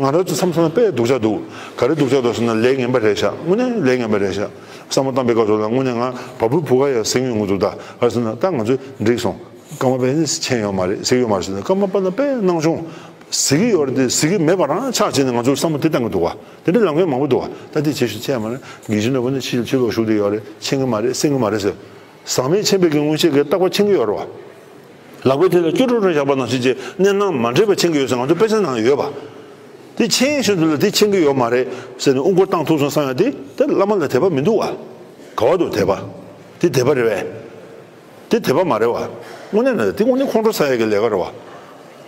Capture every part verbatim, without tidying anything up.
ང་རང་ཚོ་མཚམས་མཚམས་དཔེ་སྡུག་ཅག་འདུག་ག་རེ་སྡུག་ཅག་འདུག་ཟེར་ན་ལས་ངན་པ་རེད་ཤག་དངོས་གནས་ལས་ངན་པ་རེད་ཤག་བསམ་བློ་བཏང་པའི་སྐབས་སུ་ལ་དངོས་གནས་ང་བ་སྤུ་བུ་ག་ཡ་ཟིང་ཡོང་གི་འདུག་ད་ག་རེ་ཟེར་ན་ད་ང་ཚོས་འགྲིག་སོང་། ཀརྨ་པ་ནི་མཁྱེན་ཡོད་མ་རེད་གཟིགས་ཡོད་མ་རེད་ཟེར་ན་ཀརྨ་པ་ལ་དཔེ་སྣང་ཆུང་། གཟིགས་ཀྱི་ཡོད་རེད་དེ་གཟིགས་ཀྱི་མེད་པ་རང་ཆགས་བྱས་ནས་ང་ཚོ་བསམ་བློ་དེ་བཏང་གི་འདུག་བ། དེ་འདྲའི་ལམ་ཁན་མང་པོ་འདུག་བ། ད་དེ་བྱེད་ཤུགས་ཆེ་ཡ་མ་རེད། དགེ་བཤེས་ནོར་བུ་ནི་ཕྱི་ཕྱི་ལོགས་བཞུགས་བསྡད་ཡོད་རེད། མཁྱེན་གི་མ་རེད་གསན་གི་མ་རེད་ཟེར། ཟག་མེད་མཁྱེན་པའི་གི་མངོན་ཤེས་ཀྱིས་རྟག་པར་མཁྱེན་གི་ཡོད་རེད་བ། ལག་པའི་མཐིལ་ལ་སྐྱུ་རུ་རུ་བཞག་པ་ནང་བཞིན་གྱི་གནས་སྣང་མ་འདྲེས་པ་མཁྱེན་གི་ཡོད་ཟེར་ང་ཚོ་དཔེ་ཆ་ནང་ཡོད་པ། དེ་མཁྱེན་བཞིན་དུ་ལ་དེ་མཁྱེན་གི་ཡོད་མ་རེད་ཟེར་ནས་དབུ་སྐོར་བཏང་ཐུབ་སོང་བསམ་ཡ་དེ་དེ་བླ་མ་ལ་དད་པ་མི་འདུག་བ། ག་བ་འདུག་དད་པ། དེ་དད་པ་རེད་བས། དེ་དད་པ་མ་རེད་བ། དངོས་གནས་ན་དེ་དངོས་གནས་ཁོང་ཁྲོ་ཟ་ཡ་གི་ལས་ཀ་རེད་བ།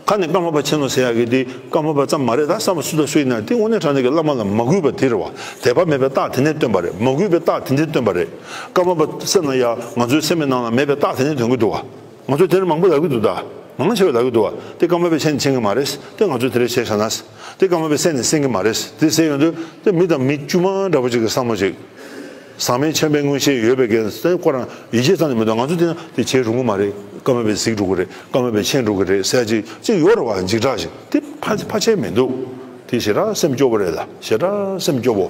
ཁ་ནས་ཀརྨ་པ་མཁྱེན་ནོ་ཟེར་ཡ་གི་དེ་ཀརྨ་པ་ཙམ་མ་རེད། ད་བསམ་པ་སུ་དང་སུ་ཡིན་ན་དེ་དངོས་གནས་དྲང་གནས་ཀྱི་བླ་མ་ལ་མ་གུས་པ་དེ་རེད་བ། དད་པ་མེད་པའི་རྟགས་དེ་ནས་སྟོན་པ་རེད། མ་གུས་པའི་རྟགས་དེ་འདྲས་སྟོན་པ་རེད། ཀརྨ་པ་སེམས་ནང་ཡ་ང་ཚོའི་སེམས་པའི་ནང་ལ་མེད་པའི་རྟགས་དེ་འདྲས་སྟོན་གི་འདུག་བ། ང་ཚོས་དེ་འདྲ་མང་པོ་ལབ་གི་འདུག་ད་མང་ཆེ་བས་ལབ་གི་འདུག་བ། དེ་ཀརྨ་པས་མཁྱེན་མཁྱེན་གི་མ་རེད། དེ་ང་ཚོས་དེ་འདྲས་བྱས་བཞག་ན། དེ་ཀརྨ་པས་གསན་ནས་གསན་གི་མ་རེད། དེ་ཟེར་ཡོང་དུས་དེ་མི་དང་མི་དཀྱུས་མ་འདྲ་པོ་ཅིག་གི་བསམ་བློ་ཅིག་ཟག་མེད་མཁྱེན་པའི་མངོན་ཤེས་ཡོད་པའི་གི་སེམས་ཁོ་རང་ཡིད་ཆེས་རྩ་ནས་མི་འདུག་ང་ཚོ་དེ་ན་དེ་བྱེད་རུང་གི་མ་རེད། ཀརྨ་པས་གཟིགས་འགྲོ་གི་རེད། ཀརྨ་པས་མཁྱེན་འགྲོ་གི་རེད་ཟེར་ཅིག་ཅིག་ཡོད་རེད་བ། འཇིགས་སྐྲག་ཞིག་དེ་ཕ་ཕ་ཆད་མི་འདུག་དེ་ཞེ་དྲག་སེམས་སྐྱོ་པོ་རེད་ལ། ཞེ་དྲག་སེམས་སྐྱོ་པོ།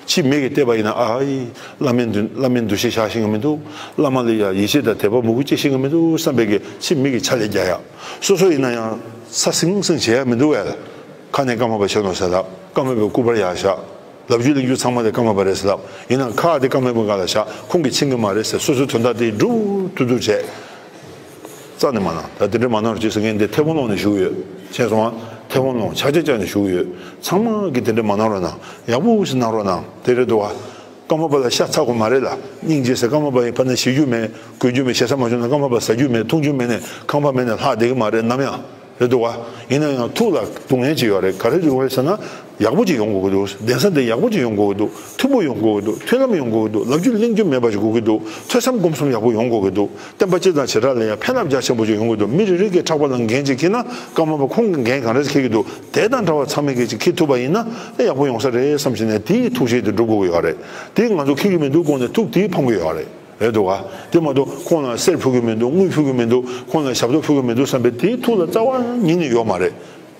ཕྱི་མིག་གིས་བལྟས་པ་ཡིན་ན་ཨ་ཨི། བླ་མའི་འདུ་བླ་མའི་འདུ་ཤེས་བཞག་ཤེས་ཀྱི་མི་འདུག་བླ་མ་ལ་ཡ་ཡིད་ཆེས་དང་དད་པ་མོས་གུས་སྐྱེ་ཤེས་ཀྱི་མི་འདུག་བསམ་པའི་གི་ཕྱི་མིག་གིས་ཕྱག་ལས་རྒྱག་ཡ། སོ་སོ་ཡིན་ན་ཡང་ས་སིང་སིང་བྱེད་ཡ་མི་འདུག་བས། ཁ་ནས་ཀརྨ་པ་བྱས་ནོ་ཟེར་ལབ། ཀརྨ་པའི་སྐུ་པར་ཡར་བཞག་ལབ་རྒྱུ་གླེང་རྒྱུ་ཚང་མ་དེ་ཀརྨ་པ་རེད་ཟེར་ལབ། ཡིན་ནའང་ཁ་དེ་ཀརྨ་པའི་སྒང་ལ་བཞག་ཁོང་གིས་མཁྱེན་གྱི་མ་རེད་ཟེར། སོ་སོའི་དོན་དག་དེ་སྒྲུབ་ཐུབ་ཐུབ་བྱས། རྩ་ནས་མ་གནང་། ད་དེ་འདྲ་མ་གནང་རོགས་གྱིས་ཟེར། ངས་འདི་མཐེ་བོང་སློང་ནས་ཞུ་གི་ཡོད། མཁྱེན་སོང་ང་། མཐེ་བོང་སློང་། ཕྱག་རྗེས་བཅག་ནས་ཞུ་གི་ཡོད། ཚང་མ་གིས་དེ་འདྲ་མ་གནང་རོགས་གནང་། ཡག་པོ་ཞིག་གནང་རོགས་གནང་། དེ་རེད་འདུག་བ། ཀརྨ་པ་ལ་ཤ་ཚ་དགོས་མ་རེད་ལ། སྙིང་རྗེ་ཟེར། ཀརྨ་པ་ཡིས་ཕར་ནས་བྱེད་རྒྱུ་མེད། གོན་རྒྱུ་མེད། ཞེ་ས་མ་བྱུང་ན་ཀརྨ་པ་ཟ་རྒྱུ་མེད། འཐུང་རྒྱུ་མེད་ནས་ཁང་པ་མེད་ནས་ལྷག་བསྡད་ཀྱི་མ་རེད་ནམ་ཡང་། རེད་འདུག་བ། ཡིན་ན་ཡང་ཐུགས་ལ་སྡུག་བསྔལ་ཅིག་ཡོད་རེད། ག་རེ་ཡོད་རེད་ཟེར་ན། ཡག་པོ་ཅིག་ཡོང་དགོས་ཀྱི་འདུག་གདན་ས་འདི་ཡག་པོ་ཅིག་ཡོང་དགོས་ཀྱི་འདུག་མཐུན་པོ་ཡོང་དགོས་ཀྱི་འདུག་མཐུན་ལམ་ཡོང་དགོས་ཀྱི་འདུག་ལབ་རྒྱུ་གླེང་རྒྱུ་མེད་པ་ཞིག་དགོས་ཀྱི་འདུག་ཐོས་བསམ་སྒོམ་གསུམ་ཡག་པོ་ཡོང་དགོས་ཀྱི་འདུག་བསྟན་པ་སྤྱི་དང་བྱེ་བྲག་ལ་ཡང་ཕན་རླབས་རྒྱ་ཆེན་པོ་ཅིག་ཡོང་གི་འདུག་མི་རེ་རེ་གིས་ཕྲག་པ་ལ་འགན་ཅིག་འཁྱེར་ན། ཀརྨ་པ་ཁོང་གིས་འགན་ག་འདྲ་ཞིག་འཁྱེར་གྱི་འདུག་དེ་དང་འདྲ་བ་ཚང་མས་གིས་ཅིག་འཁྱེར་ཐུབ་པ་ཡིན་ན་དེ་ཡག་པོ་ཡོང་ས་རེད་བསམ་བྱས་ནས་དེའི་ཐུགས་བཞེད་དེ་སྒྲུབ་དགོས་ཀྱི་ཡོད་རེད། དེ་ང་ཚོ་འཁྱེར་གྱི་མི་འདུག་ཁོང་ནས་ཐུགས་དེའི་ཕམ་གྱི་ཡོད་རེད། རེད་འདུག་ག་དེ་མ་གཏོགས་ཁོང་ལ་གསེར་ཕུལ་གྱི་མི་འདུག་དངུལ་ཕུལ་གྱི་མི་འདུག་ཁོང་ལ་ཞབས་ཏོག་ཕུལ་གྱི་མི་འདུག་བསམ་པའི་དེའི་ཐུགས་ལ་རྩ་བ་ཉིད་ནས་ཡོད་མ་རེད།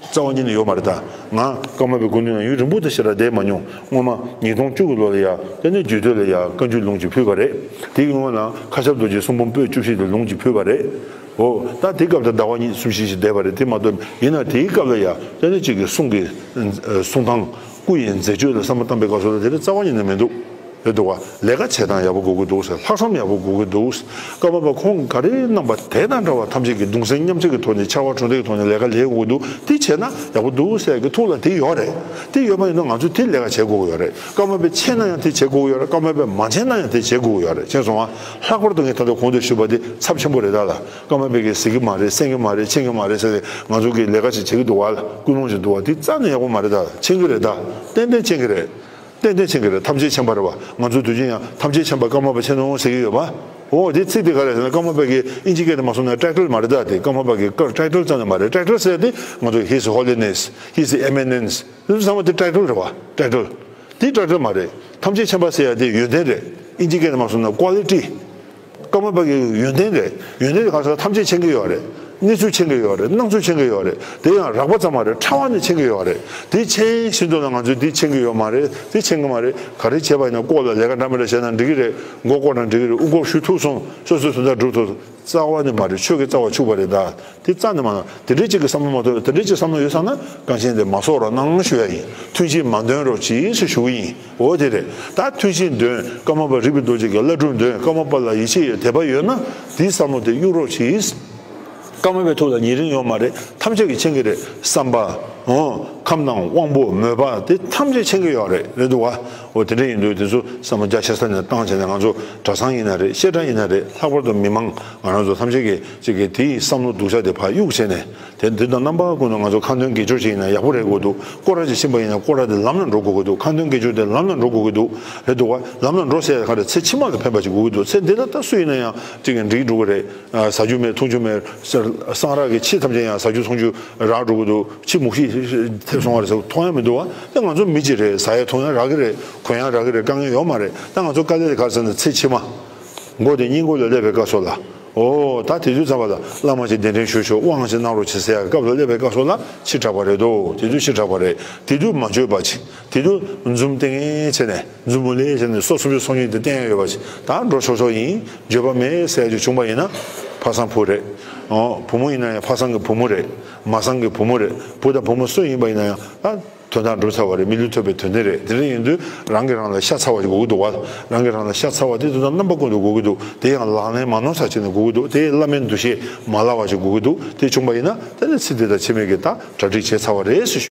རྩ་བ་ཉིད་ནས་ཡོད་མ་རེད། ད་ང་ཀརྨ་པའི་སྐུ་མདུན་ལ་ཡུན་རིང་པོ་དེ་ཞེ་དྲག་བསྡད་མ་མྱོང་། སྔོན་མ་ཉིས་སྟོང་བཅུ་གི་ལོ་ལ་ཡ་དེ་ནས་རྒྱུད་སྟོད་ལ་ཡ་བཀའ་འགྱུར་ལུང་གཅིག་ཕུལ་བ་རེད། དེ་གི་སྔོན་ལ་མཁའ་ཁྱབ་རྡོ་རྗེ་གསུང་འབུམ་པོད་བཅུ་བཞི་དེ་ལུང་གཅིག་ཕུལ་བ་རེད། འོ་ད་དེ་སྐབས་དུ་ཟླ་བ་གཉིས་གསུམ་བཞི་ཞིག་བསྡད་པ་རེད། དེ་མ་གཏོགས་ཡིན་ན་དེའི་སྐབས་ལ་ཡ་དེ་ནས་གཅིག་གི་གསུང་གི་གསུང་སྟངས་སྐུ་ཡི་མཛད་སྤྱོད་ལ་བསམ་བློ་བཏང་པའི་སྐབས་སུ་ལ་དེ་རིགས་རྩ་བ་ཉིད་ནས་མི་འདུག་རེད་འདུག་བ། ལས་ཀ་བྱེད་སྟངས་ཡག་པོ་དགོས་ཀྱི་འདུག་ཟེར། ལྷག་བསམ་ཡག་པོ་དགོས་ཀྱི་འདུག་ཟེར། ཀརྨ་པ་ཁོང་ག་རེ་གནང་པ་དེ་དང་འདྲ་བ་ཐམས་ཅད་ཀྱི་གདུང་སེམས་མཉམ་སྐྱེད་ཀྱི་ཐོག་ནས་ཕྱར་བ་གྲུ་འདེགས་ཀྱི་ཐོག་ནས་ལས་ཀ་ལས་དགོས་ཀྱི་འདུག་དེ་བྱས་ན་ཡག་པོ་འདུག་ཟེར་གྱི་ཐུགས་ལ་དེ་ཡོད་རེད། དེ་ཡོད་པ་ཡིན་ན་ང་ཚོས་དེ་ལས་ཀ་བྱེད་དགོས་ཀྱི་ཡོད་རེད། ཀརྨ་པས་མཁྱེན་ན་ཡང་དེ་བྱེད་དགོས་ཀྱི་ཡོད་རེད། ཀརྨ་པས་མ་མཁྱེན་ན་ཡང་དེ་བྱེད་དགོས་ཀྱི་ཡོད་རེད། མཁྱེན་སོང་ང་། ལྷག་པར་དུ་ངས་ད་ལྟ་གོང་དུ་ཞུས་པ་དེ་ཚབས་ཆེན་པོ་རེད། ད་ལ་ཀརྨ་པས་གིས་གཟིགས་ཀྱི་མ་རེད། གསན་གྱི་མ་རེད། མཁྱེན་གྱི་མ་རེད་ཟེར་ཏེ་ང་ཚོ་གིས་ལས་ཀ་ཞིག་བྱེད་ཀྱི་འདུག་བ། ལ་ཀུན་སློང་ཞིག་འདུག་བ། དེ་རྩ་ནས་ཡག་པོ་མ་རེད། ད་མཁྱེན་གྱི་རེད། ད་ཏན་ཏན་མཁྱེན་གྱི་རེད། ཏན་ཏན་མཁྱེན་གྱི་རེད། ཐམས་ཅད་མཁྱེན་པ་རེད་བ། ང་ཚོ་དུས་རྒྱུན་ཡང་ཐམས་ཅད་མཁྱེན་པ་ཀརྨ་པ་མཁྱེན་ནོ་ཟེར་གྱི་ཡོད་པ། འོ་དེ་ཚིག་དེ་ག་རེ་ཟེར་ན་ཀརྨ་པ་གི་ཨིན་ཇི་སྐད་དུ་མ་སོང་ན་ཊའི་ཊལ་མ་རེད། ད་དེ་ཀརྨ་པ་གི་ཀར་ཊའི་ཊལ་ཙམ་ནས་མ་རེད། ཊའི་ཊལ་ཟེར་དེ་ང་ཚོ་His Holiness, His Eminence དེ་ཚོ་ཚང་མ་དེ་ཊའི་ཊལ་རེད་བ། ཊའི་ཊལ། དེ་ཊའི་ཊལ་མ་རེད། ཐམས་ཅད་མཁྱེན་པ་ཟེར་ཡ་དེ་ཡོན་ཏན་རེད། ཨིན་ཇི་སྐད་དུ་མ་སོང་ན་ཀོ་ལི་ཊི། ཀརྨ་པ་གི་ཡོན་ཏན་རེད། ཡོན་ཏན་དེ་ག་ས་ཐམས་ཅད་མཁྱེན་གྱི་ཡོད་རེད། གནས་ཚུལ་མཁྱེན་གྱི་ཡོད་རེད། སྣང་ཚུལ་མཁྱེན་གྱི་ཡོད་རེད། དེ་ཡང་རགས་པ་ཙམ་མ་རེད། ཕྲ་བ་ནས་མཁྱེན་གྱི་ཡོད་རེད། དེ་མཁྱེན་བཞིན་དུ་ལ་ང་ཚོས་དེ་མཁྱེན་གྱི་ཡོད་མ་རེད། དེ་མཁྱེན་གྱི་མ་རེད། ག་རེ་བྱས་པ་ཡིན་ན་ལྐོག་ལ་ལས་ཀ་འདྲ་མི་འདྲ་བྱས་ན་འགྲིག་གི་རེད། མགོ་སྐོར་ན་འགྲིག་གི་རེད། དབུ་འགོག་ཞུ་ཐུབ་སོང་། སོ་སོའི་དོན་དག་སྒྲུབ་ཐུབ་སོང་། རྩ་བ་ནས་མ་རེད། ཆོས་ཀྱི་རྩ་བ་འཆུགས་པ་རེད། ད་དེ་རྩ་ནས་མ་གནང་། དེ་འདྲའི་གཅིག་གི་བསམ་བློ་མ་ཐོབ། དེ་འདྲའི་གཅིག་བསམ་བློ་ཡོད་ས་ན་གངས་ཅན་དེ་མ་གསོག་རོགས་གནང་ཞུ་ཡ་ཡིན། ཐུན་བཞི་མ་འདོན་རོགས་གྱིས་ཞུ་གི་ཡིན། འོ་དེ་རེད། ད་ཐུན་བཞི་འདོན། ཀརྨ་པ་རིག་པའི་རྡོ་རྗེ་གི་བླ་སྒྲུབ་འདོན། ཀརྨ་པ་ལ་ཡིད་ཆེས་ཡོད། དད་པ་ཡོད་ན་དེའི་བསམ་བློ་དེ་གཡུག་རོགས་གྱིས། ཀརྨ་པའི་ཐུགས་ལ་ཉེ་རིང་ཡོད་མ་རེད། ཐམས་ཅད་ཀྱིས་མཁྱེན་གྱི་རེད། བསམ་པ། འོ། ཁམས་དང་དབང་པོ། མོས་པ་དེ་ཐམས་ཅད་མཁྱེན་གྱི་ཡོད་རེད། རེད་འདུག་བ། འོ་དེ་འདྲ་ཡིན་དུས་དེ་ཚོ་བསམ་བློ་རྒྱ་ཆེ་ས་ནས་བཏང་བྱས་ནས་ང་ཚོ་གྲྭ་ཚང་ཡིན་ན་རེད། བཤད་གྲྭ་ཡིན་ན་རེད། ལྷག་པར་དུ་མི་མང་ང་རང་ཚོ་ཐམས་ཅད་ཀྱིས་ཅིག་གིས་དེའི་བསམ་བློ་སྡུག་ཅག་དེ་ཕར་གཡུག་བྱས་ནས། དེ་འདི་དང་རྣམ་པ་ཀུན་ཏུ་ང་ཚོ་ཁ་འདོན་དགེ་སྦྱོར་བྱེད་ཡིན་ན་ཡག་པོ་རེད་དགོས་འདུག་སྐོར་ར་ཅིག་ཕྱིན་པ་ཡིན་ན་སྐོར་ར་དེ་ལམ་ལ་འགྲོ་དགོས་ཀྱི་འདུག་ཁ་འདོན་དགེ་སྦྱོར་དེ་ལམ་ལ་འགྲོ་དགོས་ཀྱི་འདུག་རེད་འདུག་བ། ལམ་ལ་འགྲོ་ཟེར་ཡ་ག་རེ། ཚེ་ཕྱི་མ་ལ་ཕན་པ་ཞིག་དགོས་ཀྱི་འདུག་ཚེ་འདི་ལ་ད་སུ་ཡིན་ན་ཡང་ཅིག་གིས་འགྲིག་འགྲོ་གི་རེད། ཟ་རྒྱུ་མེད། འཐུང་རྒྱུ་མེད། ས་སངས་རྒྱས་ཀྱི་ཆོས་ཐམས་ཅད་ཡང་ཟ་རྒྱུ་འཐུང་རྒྱུ་རག་འགྲོ་གི་འདུག་ཕྱི་མུག་ཤི་ཐེབས་སོང་བ་རེད་ཟེར། མཐོང་ཡ་མི་འདུག་བ། ད་ང་ཚོ་མི་གཅིག་རེད། ཟ་ཡ་འཐུང་ཡ་རག་གི་རེད། གོན་ཡ་རག་གི་རེད། དཀའ་ངལ་ཡོད་མ་རེད། ད་ང་ཚོ་དཀའ་ལས་དེ་ག་རེ་ཟེར་ན་ཚེ་ཕྱི་མ། མགོ་དེ་སྙིང་མགོ་ལ་སླེབས་པའི་སྐབས་སུ་ལ། ཨོ་ད་དེ་དུས་ཙམ་པ་ལ་བླ་མ་ཅིག་གདན་འདྲེན་ཞུ་ཆོག། དབང་ཅིག་གནང་རོགས་བྱེད་ཟེར་ཡ་སྐབས་ལ་སླེབས་པའི་སྐབས་སུ་ལ་ཕྱི་དྲགས་པ་རེད་དོ། དེ་དུས་ཕྱི་དྲགས་པ་རེད། དེ་དུས་མ་བརྗོད་པ་ཅིག། དེ་དུས་འཛུམ་ཏིང་ངེ་བྱས་ནས། འཛུམ་མུ་ལེ་བྱས་ནས་སོ་སོ་སོ་སོ་ཉིད་དུ་བསྟན་ཡ་ཡོད་པ་ཅིག། ད་འགྲོ་ཆོག་ཆོག་ཡིན། བརྗོད་པ་མེད་ཟེར་ཡ་ཅིག་བྱུང་པ་ཡིན་ན། ཕ་བཟང་བུ་རེད། ཨོ་བུ་མོ་ཡིན་ན་ཡང་ཕ་བཟང་གི་བུ་མོ་རེད། མ་བཟང་གི་བུ་མོ་རེད། བུ་དང་བུ་མོ་སུ་ཡིན་པ་ཡིན་ན་ཡང་ད། དོན་དག་འགྲུབ་ཚར་བ་རེད། མི་ལུས་ཐོབ་པའི་དོན་དེ་རེད། དེ་འདྲ་ཡིན་དུས་རང་གིས་རང་ལ་ཤ་ཚ་བ་ཞིག་དགོས་ཀྱི་འདུག་བ། རང་གིས་རང་ལ་ཤ་ཚ་བ་དེ་དོན་དག་རྣམ་པ་ཀུན་ཏུ་དགོས་ཀྱི་འདུག། དེ་ཡང་ལག་ལེན་མ་ནོར་ཚར་བྱས་ནས་དགོས་ཀྱི་འདུག། དེ་བླ་མའི་འདུ་ཤེས་མ་བརླག་པ་ཞིག་དགོས་ཀྱི་འདུག། དེ་བྱུང་པ་ཡིན་ན་དེ་ནས་ཚེ་འདི་དང་ཕྱི་མའི་གི་ད་གྲ་སྒྲིག་བྱས་ཚར་བ་རེད་ཟེར་ཞུ།